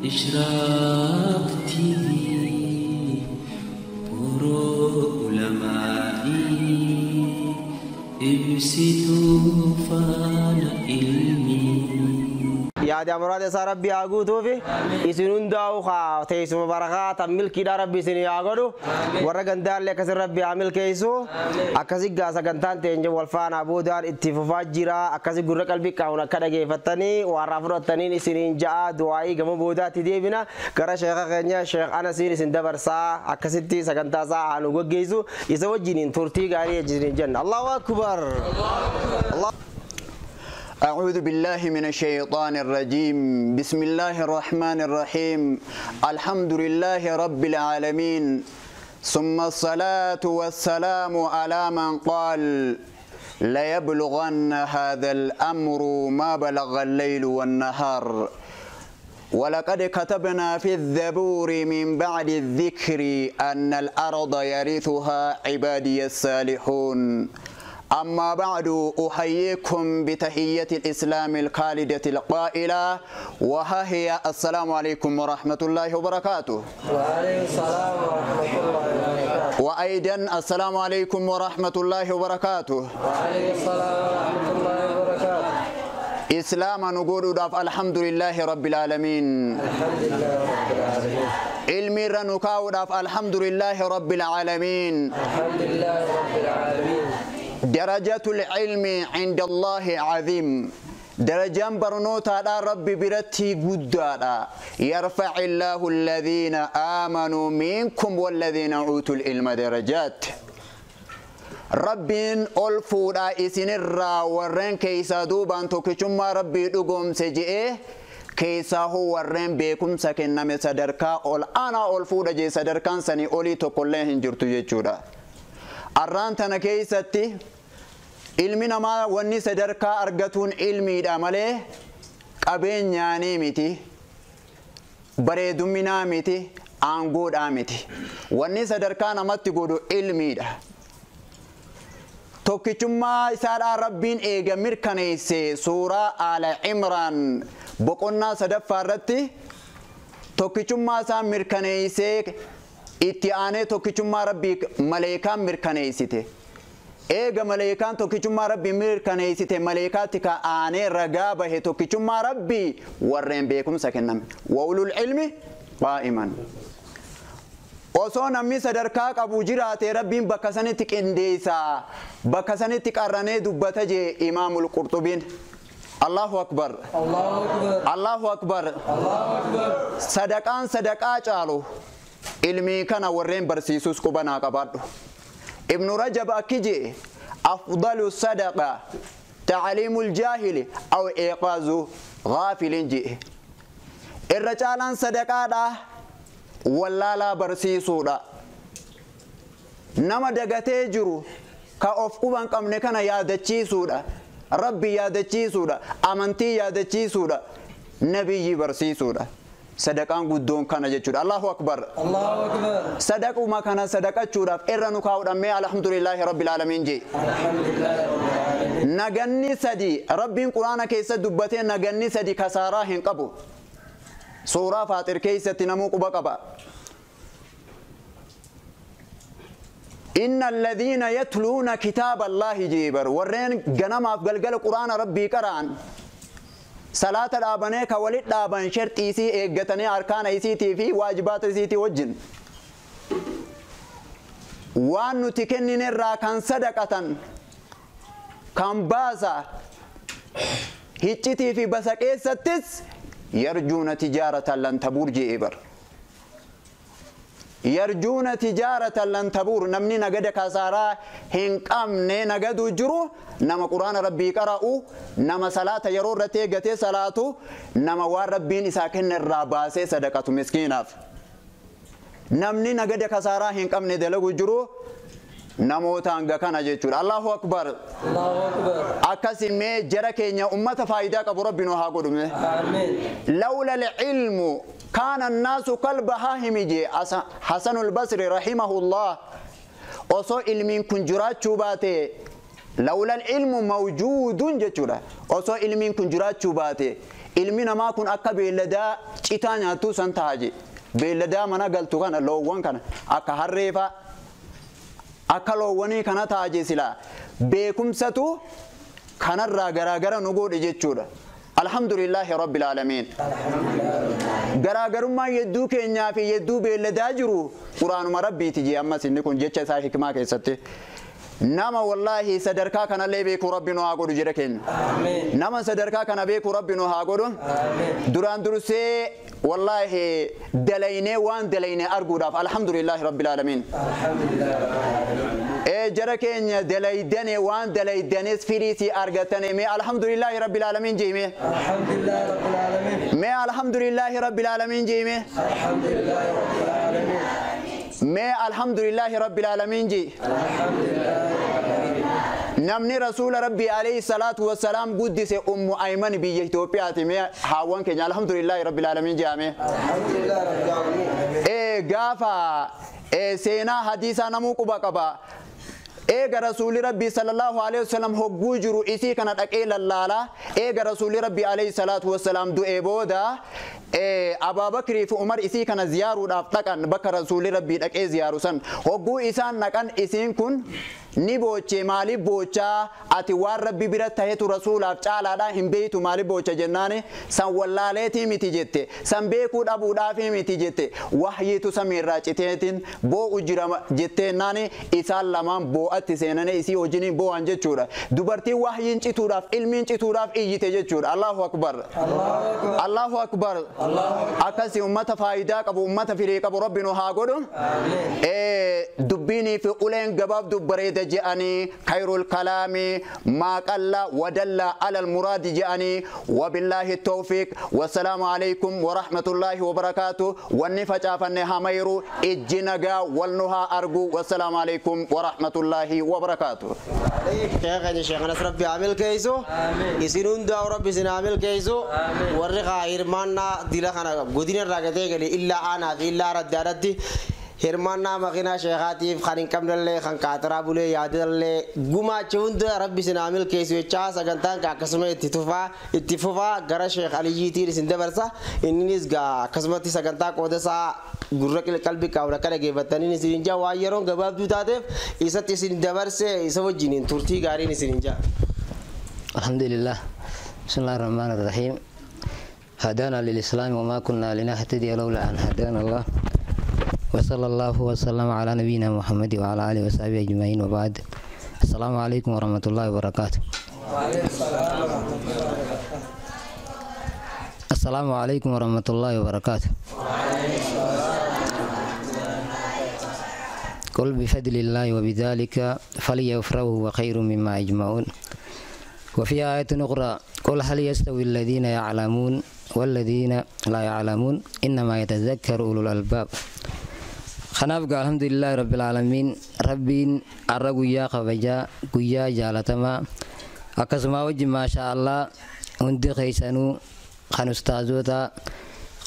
Ishraq TV Guru Ulama'i Ibsituu faana ilmii. Yaada muraada isaa Rabbi haa guutuufi isin hundaa'u haa teessuma barakaa tan milkiidhaa Rabbi isin haa godhu warra gandaallee akkasin Rabbi haa milkeessu akkasi gaa sagantaan teenya wal faana boodaan itti fufaa jira akkasi gurra qalbii qabuun akka dhageeffattanii warraa fudhattaniin isiniin ja'a du'aa'ii gama boodaatti deebina gara sheeka keenya Sheekh Anasiin isin dabarsaa akkasitti sagantaa isaa haa nu gaggeessu isa wajjiniin turtii gaarii isiniin jenna. Allahu akbar. أعوذ بالله من الشيطان الرجيم. بسم الله الرحمن الرحيم. الحمد لله رب العالمين، ثم الصلاة والسلام على من قال ليبلغن هذا الأمر ما بلغ الليل والنهار، ولقد كتبنا في الزبور من بعد الذكر أن الأرض يرثها عبادي الصالحون. أما بعد، أحييكم بتحية الإسلام الخالدة القائلة، وها هي السلام عليكم ورحمة الله وبركاته. وعليكم السلام ورحمة الله وبركاته. وأيضا السلام عليكم ورحمة الله وبركاته. وعليكم السلام ورحمة الله وبركاته. إسلاما نقول الحمد لله رب العالمين. الحمد لله رب العالمين. علمي رنكاود الحمد لله رب العالمين. الحمد لله رب العالمين. درجة العلم عند الله عظيم. درجة برنوتا ربي برتي قدادا. يرفع الله الذين آمنوا منكم والذين أوتوا العلم درجات. ربين ألفودا إسن الرا ورين كيسا دوبان توكيشما ربي دوغم سجئه كيسا هو ورين بيكم سكن نمي صدركا أول أنا ألفودا جي صدركان سني أولي توكولين هنجرتو يجودا. Arraan tana keessatti ilmi namaa wanni sadarkaa argatuun ilmiidha malee qabeenyaanii miti, bareeduminaa miti, aangoodhaa miti. Wanni sadarkaa namatti godhu ilmiidha. Tokkichummaa isaadhaa Rabbiin eega mirkaneesse suuraa Aala Imraan boqonnaa sadaffaa irratti tokkichummaa isaa mirkaneessee itti aanee tokkichummaa Rabbii maleekaan mirkaneessite. Eega maleekaan tokkichummaa Rabbii mirkaneessite maleekaatti ka aanee ragaa bahe tokkichummaa Rabbii warreen beekumsa kenname. Wa ulul ilmi qaa'iman. Osoo namni sadarkaa qabu jiraate Rabbiin bakka sanitti qindeessaa bakka sanitti qarranee dubbata jee Imaamul Qurxubiin. Allahu akbar. Allahu akbar. Allahu akbar. Allahu akbar. Sadaqaan sadaqaa caalu ilmii kana warreen barsiisus qubanaa qabaadhu. Ibnu Rajab akki jee afdalu sadaqa ta'aliimul jaahili aw iqaazu ghaafilin jee. Irra caalaan sadaqaadha wallaalaa barsiisuudha. Nama dagatee jiru ka of quban qabne kana yaadachiisuudha. Rabbi yaadachiisuudha. Amantii yaadachiisuudha. Nabiyyi barsiisuudha. Sadaqaan guddoon kana jechuudha. Allahu akbar. Allahu akbar. Sadaquma kana sadaqachuudhaaf irra nu kaa'uudhaan mee alhamdulillahi rabbil aalamiin jee. Alhamdulillahi rabbil aalamiin. Naganni sadi Rabbiin Quraana keessa dubbatee naganni sadi kasaaraa hin qabu. Suuraa Faaxir keessatti namuu quba qaba. Inna alladhiina yatluuna kitaaba Allaahi jeebar warreen ganamaaf galgala Quraana Rabbii qara'an salaata dhaabanee ka walit dhaaban sharxii isii eeggatanii arkaana isiitii fi waajibaata isiitii wajjin waan nuti kennine irraa kan sadaqatan kan baasa hiccitii fi basa keessattis yarjuuna tijaaratan lan tabuur je'e bar. Yarjuuna tijaaratan lan tabuur namni nagada kasaaraa hin qabne nagaduu jiru nama Quraana Rabbii qara'u nama salaata yeroo irratti eeggatee salaatu nama waan Rabbiin isaa kenne irraa baasee sadaqatu miskiinaaf. Namni nagada kasaaraa hin qabne dalagu jiru namoota hanga kana jechuudha. Allahu akbar. Allahu akbar. Akkasimee jara keenya ummata faayidaa qabu Rabbi nu haa godhume. Amiin. Lawla al-ilmu kaana annaasu kalbahaahimi jee Hasanul Basri rahimahullah. Osoo ilmiin kun jiraachuu baate lawla al-ilmu mawjuudun jechuudha. Osoo ilmiin kun jiraachuu baate Ilmi namaa kun akka beelladaa citaa nyaattuu san ta'a je. Beelladaa mana galtu kana loowwan kana akka harreefaa akka loowwanii kana ta'a je silaa beekumsatu kanarraa garaagara nu godhe jechuudha. Alhamdulillahi rabbil aalamiin. Garaagarummaa yedduu keenyaa fi yedduu beelladaa jiru quraanuma rabbiiti jee ammas inni kun jecha isaa hikmaa keessatti. Nama wallaahi sadarkaa kanallee beekuu rabbi nu haa godhu jedha keenya. Nama sadarkaa kana beekuu rabbi nu haa godhu. Duraan dursee wallaahi dalaynee waan dalayne arguudhaaf alhamdulillahi rabbil aalamiin. Jara keenya dalaydane waan dalaydanes firiisii argatane mee alhamdulillahi rabbil aalamiin jeeme. Mee alhamdulillahi rabbil aalamiin jeeme. Mee alhamdulillahi rabbil aalamiin jee. Namni rasuula rabbii alayhi salaatu wassalaam guddise ummu ayman biyya Itoophiyaati mee haawwan keenya alhamdulillahi rabbil aalamiin jeame. Gaafa seenaa hadiisaa namuu quba qaba. Eega rasuulli rabbii sallallahu alayhi wasallam hogguu jiru isii kana dhaqee lallaala. Eega rasuulli rabbii alayhi salaatu wassalaam du'ee booda Abaabakrii fi Umar isii kana ziyaaruudhaaf dhaqan bakka rasuulli rabbii dhaqee ziyaaru san hogguu isaan dhaqan isiin kun ni booche. Maaliif boochaa ati waan rabbi bira tahetu rasuulaaf caalaadhaa hin beeytu maaliif boocha jennaani san wallaaleetii miti jette san beekuu dhabuudhaafii miti jette wahyiitu samiirraa citeetiin boo'u jira jetteennaani isaan lamaan boo'atti seenanii isii wajjiniin boo'an jechuudha. Dubartiin wahyiin cituudhaaf ilmiin cituudhaaf iyyite jechuudha. Allahu akbar. Allahu akbar. Akkasii ummata faayidaa qabu ummata firii qabu rabbi nu haa godhu. Dubbiinii fi uleen gabaabduu bareeda je'anii khayrul kalaami maa qalla wadalla alal muraadi je'anii wabillaahi tawfiiq wassalaamu alaykum warahmatullaahi wabarakaatu. Wanni facaafanne hamayru ijji nagaa wal nu haa argu. Wassalaamu alaykum warahmatullaahi wabarakaatu. Sheekhani sheekhanas rabbi haa milkeessu. Isin hundaa rabbi isin haa milkeessu. Warri haa hirmaannaa dila kana godina irraa gatee galee illaa aanaa fi illaa raddaadhatti hirmaannaa makiinaa sheekaatiif kan hin qabnellee kan kaataraa bulee yaadallee gumaacha hunda rabbi isin haa milkeessu jechaa sagantaan akkasuma itti fufaa gara Sheekh Aliyyiitiin isin dabarsa. Innis gaa akkasumatti sagantaa qooda isaa gurra qalbii qabu akka dhaggeeffataniin isin jaa waan yeroon gabaabduu taateef isatti isin dabarse isa wajjiniin turtii gaariin isin jaa. Alhamdulillah. Bismillahirrahmanirrahim. هدانا للإسلام وما كنا لنهتدي لولا أن هدانا الله. وصلى الله وسلم على نبينا محمد وعلى آله وصحبه أجمعين وبعد. السلام عليكم ورحمة الله وبركاته. السلام عليكم ورحمة الله وبركاته. قل بفضل الله وبذلك فليفرحوا هو خير مما يجمعون. وفي آية أخرى قل هل يستوي الذين يعلمون والذين لا يعلمون إنما يتذكر أولو الألباب. خنافق الحمد لله رب العالمين. ربين أرى قيا خفجا قيا جالتما أكسما وجه ما شاء الله هندي خيسانو خن أستاذوتا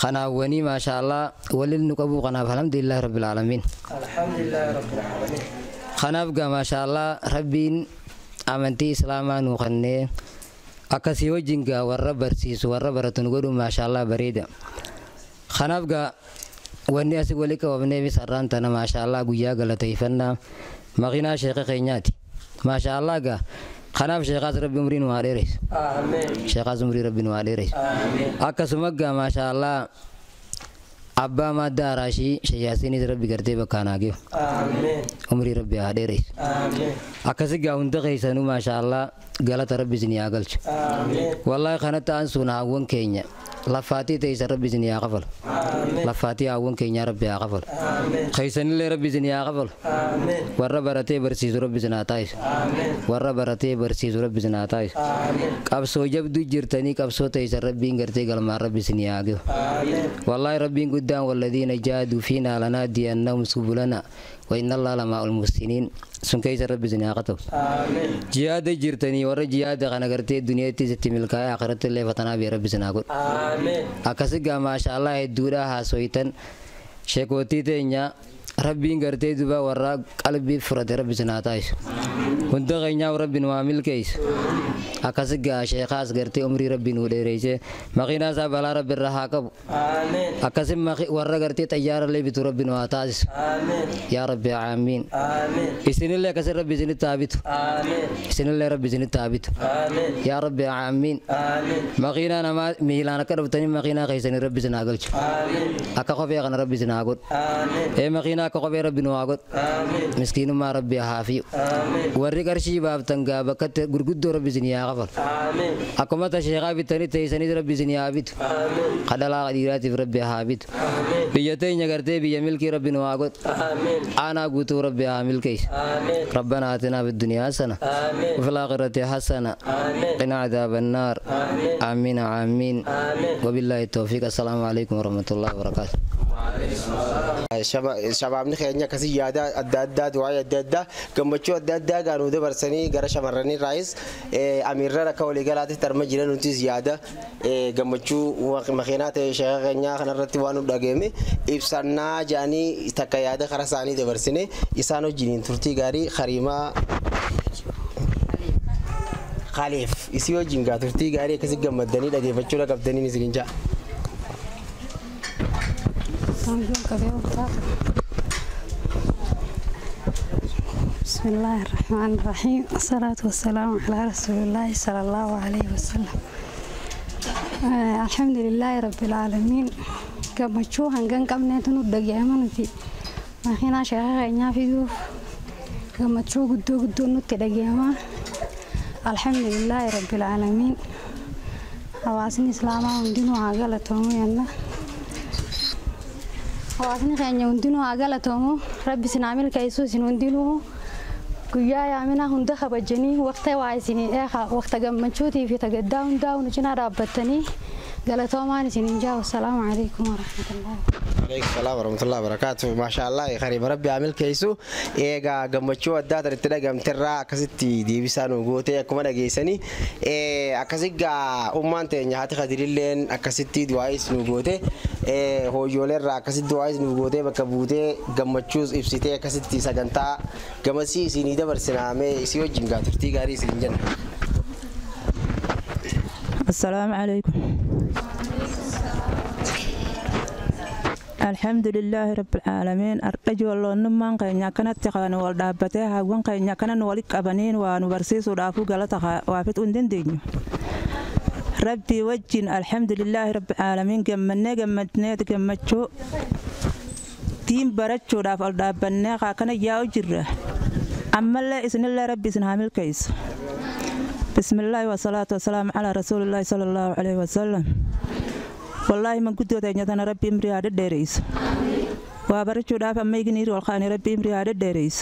خناوني ما شاء الله ولل نقبو خناف الحمد لله رب العالمين. الحمد لله رب العالمين. خنافق ما شاء الله ربين amantii islaamaa nuu kennee akkasii wajjin gaa warra barsiisu warra baratu nu godhu maashaallah bareeda. Kanaaf gaa wanni asii wali qabamneefis har'aan tana maashaallah guyyaa galateeffannaa makiinaa sheeka keenyaati. Maashaallah gaa kanaaf sheekaas rabbi umrii nu haa dheeressu. Sheekaas umrii rabbi nu haa dheeressu. Akkasuma gaa maashaallah abbaa madda araashii shayyaasiinis rabbi gartee bakkaan haa geefu. Umrii rabbi haa dheeressu. Akkasi gaa hunda keessanuu maashaallah galata rabbi isin haa galchu. Wallaahi kanatti aansuun haawwan keenya lafaatii ta'isa rabbi isin haa kafalu. Lafaatii haawwan keenyaa rabbi haa kafalu. Keessanillee rabbi isin haa kafalu. Warra baratee barsiisu rabbi isin haa taasisu. Warra baratee barsiisu rabbi isin haa taasisu. Qabsoo jabduu jirtanii qabsoo ta'isa rabbiin gartee galmaan rabbi isin haa geefu. Wallaahi rabbiin guddaan walladhiina jaahaduu fiinaa lanahdiyannahum subulana wa inna allaha lama'a al-muhsiniin. Sun keessa rabbi isin haa qabu. Jihaada jirtanii warra jihaada kana gartee duniyaatti itti milkaa'ee akhiratti illee fatanaa biyya rabbi isin haa godhu. Akkasi gaa maashaallah hedduudhaa haasoyitan sheekootii teenya rabbiin gartee duba warra qalbii furate rabbi isin haa taasisu. Hunda keenyaaf rabbi nu haa milkeessu. Akkas gaa sheekaas gartee umrii rabbi nu dheereyse makiinaa isaa balaa rabbi irraa haa qabu. Akkasi warra gartee xayyaarallee bitu rabbi nu haa taasisu. Yaa rabbi aamiin. Isinillee akkasi rabbi isinitti haa bitu. Isinillee rabbi isinitti haa bitu. Yaa rabbi aamiin. Makiinaa namaa miilaan akka dhuftanii makiinaa keessanii rabbi isin haa galchu. Akka kophee kana rabbi isin haa godhu. Ee makiinaa akka kophee rabbi nu haa godhu. Miskiinummaa rabbi haa fi'u. Warri qarshii baaftan gaa bakkatti gurguddoo rabbi isin haa kafalu. Akkuma ta sheekaa bitanii teessanii rabbi isin haa bitu. Kadhalaa dhiiraatiif rabbi haa bitu. Biyya teenya gartee biyya milkii rabbi nu haa godhu. Aanaa guutuu rabbi haa milkeessu. ربنا آتنا في الدنيا حسنة وفي الآخرة حسنة قنا عذاب النار. آمين آمين. وبالله التوفيق. السلام عليكم ورحمة الله وبركاته. Shabaabni keenya akkasii yaada adda addaa du'aa adda addaa gammachuu adda addaa gaanuu dabarsanii gara shamarranii raayis amiirran akka waliigalaatti tarma jiran nutis yaada gammachuu makiinaa ta'e sheeka keenyaa kanarratti waan nu dhageeme ibsannaa jedhanii takka yaada karaa isaanii dabarsine isaan wajjiniin turtii gaarii hariimaa Khaliif isii wajjin gaa turtii gaarii akkasii gammaddanii dhageeffachuu qabdaniin isin ja'a. بسم الله الرحمن الرحيم، والصلاة والسلام على رسول الله صلى الله عليه وسلم. الحمد لله رب العالمين. gammachuu hangan qabneetu nu dhaga'ama nuti makiinaa sheeka keenyaa fiduuf gammachuu guddoo guddoo nutti dhaga'ama. Alhamdulillaahi rabbil aalamiin. Hawaasni islaamaa hundinuu haa galatoomu jenna. Hawaasni keenya hundinuu haa galatoomu. Rabbi isin haa milkeessu isin hundinuu guyyaa yaaminaa hunda kabajanii waqta waa isinii eegaa waqta gammachuutii fi tagaddaa hundaa nu cinaa dhaabbattanii galatoomaan isiniin jaa. Wassalaamu alaikum warahmatullahi. Alaikum salaam warahmatullahi wabarakatuh. Maasha Allah khariba rabbi haa milkeessu. Eegaa gammachuu addaa itti dhagamterraa akkasitti deebisaa nu gootee akkuma dhageessanii akkasi gaa ummaan teenya haati Khadirilleen akkasitti du'aayis nu goote hooyyooleerraa akkasitti du'aayis nu gootee bakka buutee gammachuus ibsitee akkasitti sagantaa gamasii isinii dabarsinaamee isii wajjin gaa turtii gaarii isin jenna. السلام عليكم. الحمد لله رب العالمين. أرجو الله نمان قينا كانت تقان والدابتها وان قينا كان نولك أبنين ونبرسيس ودافو غلطها وافت أندين دين ربي وجن. الحمد لله رب العالمين. جمنا جمتنا جمتشو تيم برتشو داف الدابنا كان يا أجرة أما الله إسن الله ربي سنعمل كيس. بسم الله والصلاة والسلام على رسول الله صلى الله عليه وسلم. والله من كنت أنا ربي امري هذا الدريس وابرتشو داف أما يجني والخاني ربي امري هذا الدريس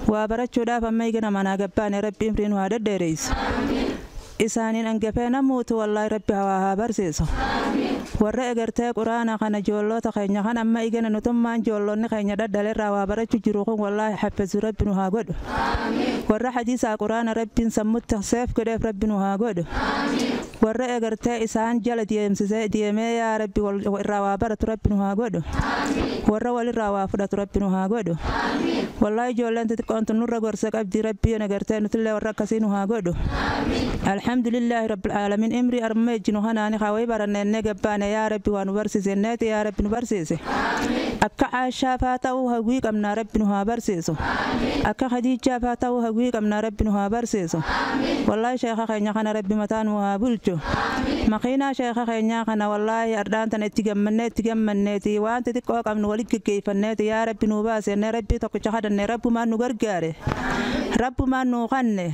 وابرتشو داف أما يجنا منا جباني ربي امري هذا الدريس إسانين أنجفنا موت والله ربي هواها برسيسو warra egartee quraana kana ijoollota keenya kan amma igana nutummaan ijoollonni keenya dhadhalerraa waa barachuu jiru kun wallaahi haffazu rabbi nu haa godhu. Warra hadiisaa quraana rabbiin sammutti seef godheef rabbi nu haa godhu. Warra egartee isaan jala deemsisee deemee yaa rabbi irraa waa baratu rabbi nu haa godhu. Warra walirraa waa fudhatu rabbi nu haa godhu. Wallaahi ijoolleen xixiqqoon tun nurra gorsa qabdi rabbiin egartee nutillee warra akkasii nu haa godhu. Alhamdulillaahi rabbil aalamiin. Imrii armee jinu hanaani hawai barannee gabbaane yaa rabbi waa nu barsiise neeti yaa rabbi nu barsiise. Akka Aashaa faa ta'uu hawwii qabnaa rabbi nu haa barsiisu. Akka Khadiijaa faa ta'uu hawwii qabnaa rabbi nu haa barsiisu. Wallaahi sheeka keenya kana rabbi mataa nu haa bulchu. Makiinaa sheeka keenyaa kana wallaahi ardaan tana itti gammannee itti gammanneeti waan xixiqqoo qabnu walitti geggeeffanneeti yaa rabbi nu baasenne rabbi tokkicha kadhanne rabbumaan nu gargaare. Rabbumaan nu kanne.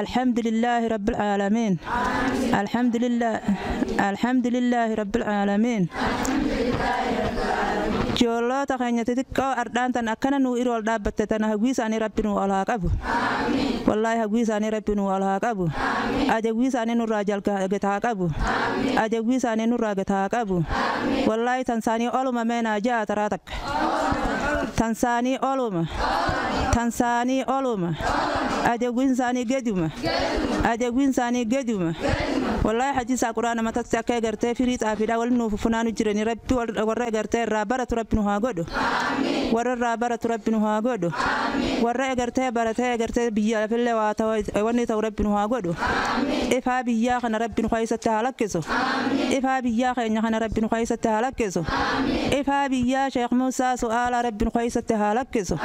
Alhamdulillaahi rabbil aalamiin. Alhamdulillah alhamdulillaahi rabbil aalamiin. Ijoollota keenya xixiqqoo ardaan tan akkana nu irra ol dhaabbatte tana hawwii isaanii rabbi nu ol haa qabu. Wallaahi hawwii isaanii rabbi nu ol haa qabu. Ajawwii isaanii nurraa jalqabee qabu. Ajawwii isaanii nurraa gataa qabu. Wallaahi tan isaanii oluma meenaa ja'a taraa takka. Tan isaanii oluma. Tan isaanii oluma. Ajawwiin isaanii gaduma. Ajawwiin isaanii gaduma. Wallaahi hadiisa quraana matatti akka egartee firii xaafiidhaa wal nuuf funaanu jirani rabbi warra egartee irraa baratu rabbi nu haa godhu. Warra irraa baratu rabbi nu haa godhu. Warra egartee baratee egartee biyya lafillee waa ta'u wanni ta'u rabbi nu haa godhu. Ifaa biyyaa kana rabbi nu keessatti haa lakkisu. Ifaa biyyaa keenya kana rabbi nu keessatti haa lakkisu. Ifaa biyyaa Sheekh Muusaa su'aala rabbi nu keessatti haa lakkisu.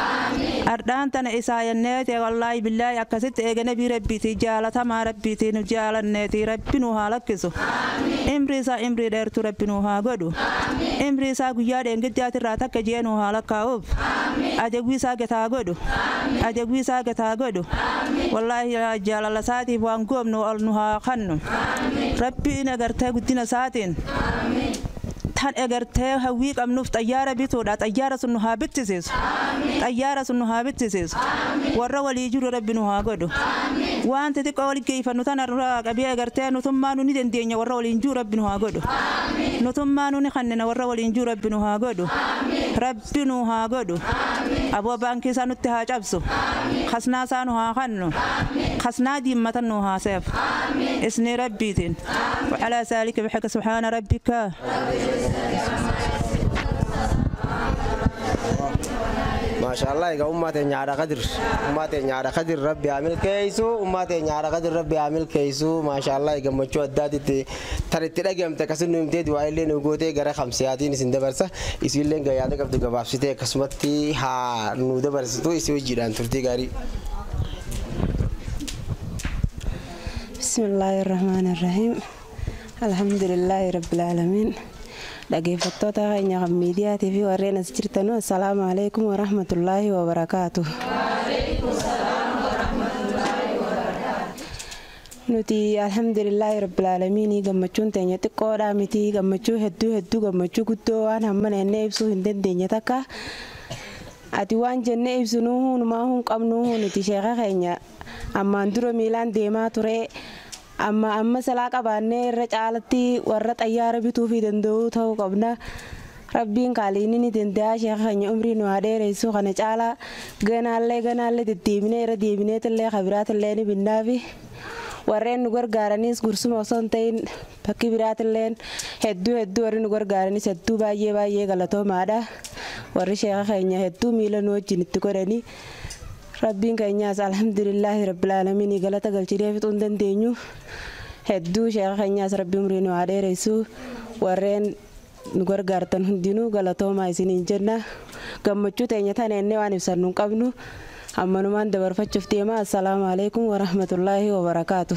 Ardhaan tana isaa yenneete wallaahi billaahi akkasitti eega nabii rabbiitii jaalatamaa rabbiitii nu jaalanneetii rabbi nu haa lakkisu. Imrii isaa imrii dheertuu rabbi nu haa godhu. Imrii isaa guyyaa dheengiddiyaati irraa takka jee nu haa lakkaa'uuf. Ajagwii isaa gataa godhu. Ajagwii isaa gataa godhu. Wallaahi jaalala isaatiif waan goobnu ol nu haa kannu. Rabbiin agartee guddina isaatiin tan egartee hawwii qabnuuf xayyaara bituudha. Xayyaara sun nu haa bittisiisu. Xayyaara sun nu haa bittisiisu. Warra walii jiru rabbi nu haa godhu. Waan xixiqqoo wal geeffannu tana irraa qabee egartee nutummaa nu ni dandeenya warra waliin jiru rabbi nu haa godhu. Nutummaa nu ni kannina warra waliin jiru rabbi nu haa godhu. Rabbi nu haa godhu. Aboo baankii isaa nutti haa cabsu. Kasnaa isaa nu haa kannu. Kasnaa diimmatan nu haa seef. Isni rabbiitiin. وعلى ذلك بحق سبحان ربك. ما شاء الله يا أمة نيارة قدر أمة نيارة قدر ربي عامل كيسو أمة نيارة قدر ربي عامل كيسو ما شاء الله يا مچو أداتي ترى تلاقي أم تكسر نمتى دعاء اللي نقوله غير خمسياتين سند برسا إسيل لين قيادة قبل قبابسيته قسمتي ها نوده برسا تو إسيو جيران ترتي غاري. بسم الله الرحمن الرحيم. الحمد لله رب العالمين. Dhaggeeffattoota keenya kan miidiyaatii fi warreen as jirtanu assalaamu alaikum warahmatullaahi wabarakaatu. Nuti alhamdulillaahi rabbil aalamiin gammachuun teenya xiqqoodhaa miti gammachuu hedduu hedduu gammachuu guddoo waan hammana jennee ibsuu hin dandeenye takka ati waan jennee ibsinuu hunumaa hun qabnu nuti sheeka keenya ammaan dura miilaan deemaa ture. Amma amma salaa qabaannee irra caalatti warra xayyaara bituu fi danda'uu ta'uu qabna. Rabbiin qaaliin ni danda'a sheeka keenya umrii nu haa dheeressu kana caalaa ganaallee ganaallee deddeebinee irra deebineetillee kabiraatillee ni binnaafi. Warreen nu gargaaranis gursuma osoo hin ta'in bakki biraatilleen hedduu hedduu warri nu gargaaranis hedduu baay'ee baay'ee galatoomaadha. Warri sheeka keenya hedduu miila nu wajjin itti godhanii. Rabbiin keenyaas alhamdulillaahi rabbil aalamiin galata galchinee fixuu hin dandeenyu. Hedduu sheeka keenyaas rabbi umrii nu haa dheeressu warreen nu gargaartan hundinuu galatoomaa isiniin jenna. Gammachuu teenya tana ennee waan ibsannu hin qabnu. Ammanumaan dabarfachuuf deema. Assalaamu alaikum warahmatullaahi wabarakaatu.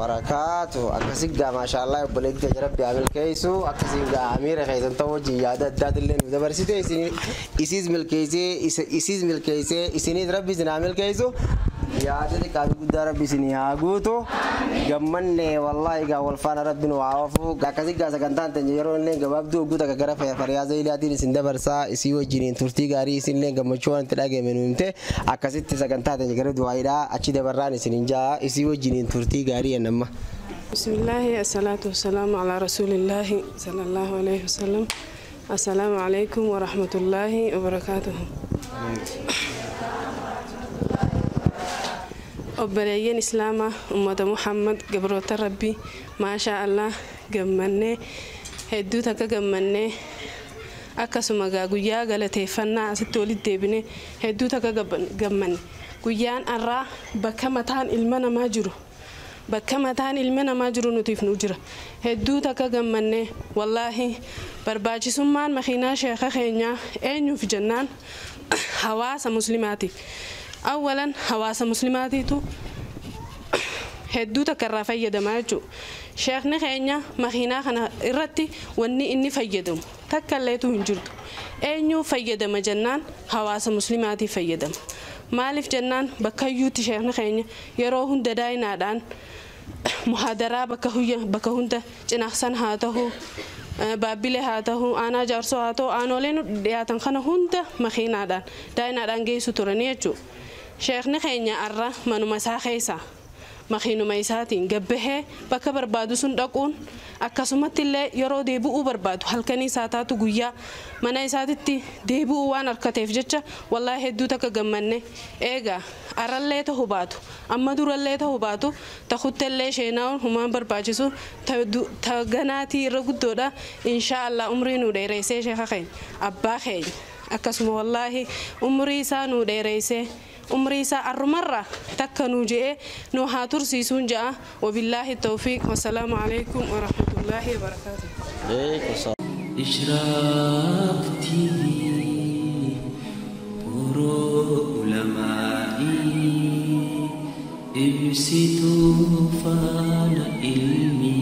Barakaatu akkasii gaa maashaallah obboleetti rabbi haa milkeessu akkasii gaa amiira keessan ta'uu wajjin yaada addaatillee nu dabarsite isiis milkeessee isiis milkeessee isiniis rabbi isin haa milkeessu yaada xiqqaa fi guddaa rabbi isin haa guutu gammanne wallaahi gaa wal faana rabbi nu haa oofu akkasii gaa sagantaan teenya yeroo illee gabaabduu hogguu takka gara fariyaa zaylaatiin isin dabarsaa isii wajjiniin turtii gaarii isin illee gammachuu waan itti dhagahame nu himte akkasitti sagantaa teenya gara du'aayiidhaa achi dabarraan isin hin jaa isii wajjiniin turtii gaarii ennamma. بسم الله الصلاة والسلام على رسول الله صلى الله عليه وسلم. السلام عليكم ورحمة الله وبركاته. Obboleeyyan Islaamaa ummata Muhammad gabroota Rabbii maashaa Allah gammannee hedduu takka gammannee akkasuma gaa guyyaa galateeffannaa asitti walitti deebinee hedduu takka gammanne guyyaan har'aa bakka mataan ilma namaa jiru bakka mataan ilma namaa jiru nutiif nu jira hedduu takka gammannee wallaahi barbaachisummaan makiinaa sheeka keenyaa eenyuuf jennaan hawaasa muslimaatiif. أولاً hawaasa muslimaatiitu hedduu takka irraa fayyadamaa jechuudha. Sheekni keenya makiinaa kana irratti wanni inni fayyadamu takka illeetu hin jirtu. Eenyuu fayyadama jennaan hawaasa muslimaatiif fayyadama. Maaliif jennaan bakka iyyuutti sheekni keenya yeroo hunda daayinaadhaan muhaadaraa bakka hunda cinaaqsan haa ta'u baabbilee haa ta'u aanaa jaarsoo haa ta'u aanoleen dhiyaatan kana hunda makiinaadhaan daayinaadhaan geessu turanii jechuudha. Sheekni keenya har'a manuma isaa keessa makiinuma isaatiin gabbahee bakka barbaadu sun dhaquun akkasumatti illee yeroo deebi'uu barbaadu halkanii isaa taatu guyyaa mana isaatitti deebi'uu waan harkateef jecha wallaahi hedduu takka gammanne eegaa arrallee ta'uu baatu amma durallee ta'uu baatu takuttellee sheenaa'uun humaan barbaachisu ta ganaatii irra guddoodha inshaa Allah umrii nu dheereessee sheeka keenya abbaa keenya Akkasuma wallaahi umrii isaa nuu dheereessee umrii isaa arrumarraa takka nuu je'ee nu haa tursiisuun ja'a. Wabillaahi tawfiiq, wasalaamu alaikum warahmatullaahi wabarakaatu. إشراق تي في علمائي إبسطوا فان علمي.